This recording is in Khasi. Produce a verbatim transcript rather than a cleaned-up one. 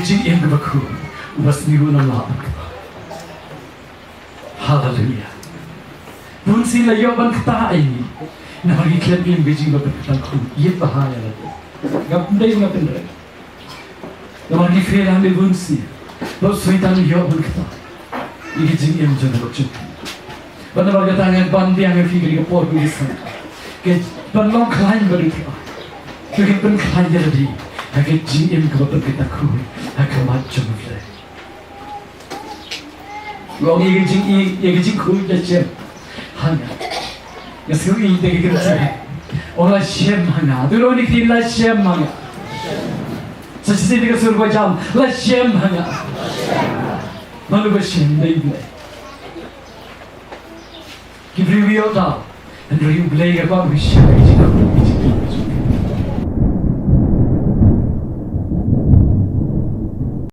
Jingim kaba khuid, uba sniew un ym lah ban kta. Haleluya. Bun sien la ïoh ban kta ïa ngi namar ngi khlem im ka jingim ba pynkhiah khuid, ïeit bha ïa lade. Ngam dei, ngam pynrem. Namar ngi fail hangne bun sien. Ba u Soitan u ïoh ban kta ïa ka jingim jong ngi jong ngi. Bad namar kata ngan ban biang ïa phi ha kane ka por kaba shisha, ka ban long khlaiñ bad u Trai, to ngin pynkhlaiñ ïa lade ha ka jingim kaba pynkhiah khuid ha khmat jong U Blei. Long ïa ka jing, ïa ka jingkhuid la shem ha nga. Nga sngew ïeit da ka kynti. Oh, la shem ha nga. To long ïa ka kynti, la shem ha nga. Sa shisien da ka sur ba jam, la shem ha nga. Mano ba shem? Dei U Blei. Ki briew ïoh daw, hynrei U Blei ka kwah ba shem ïa ka jingkhuid.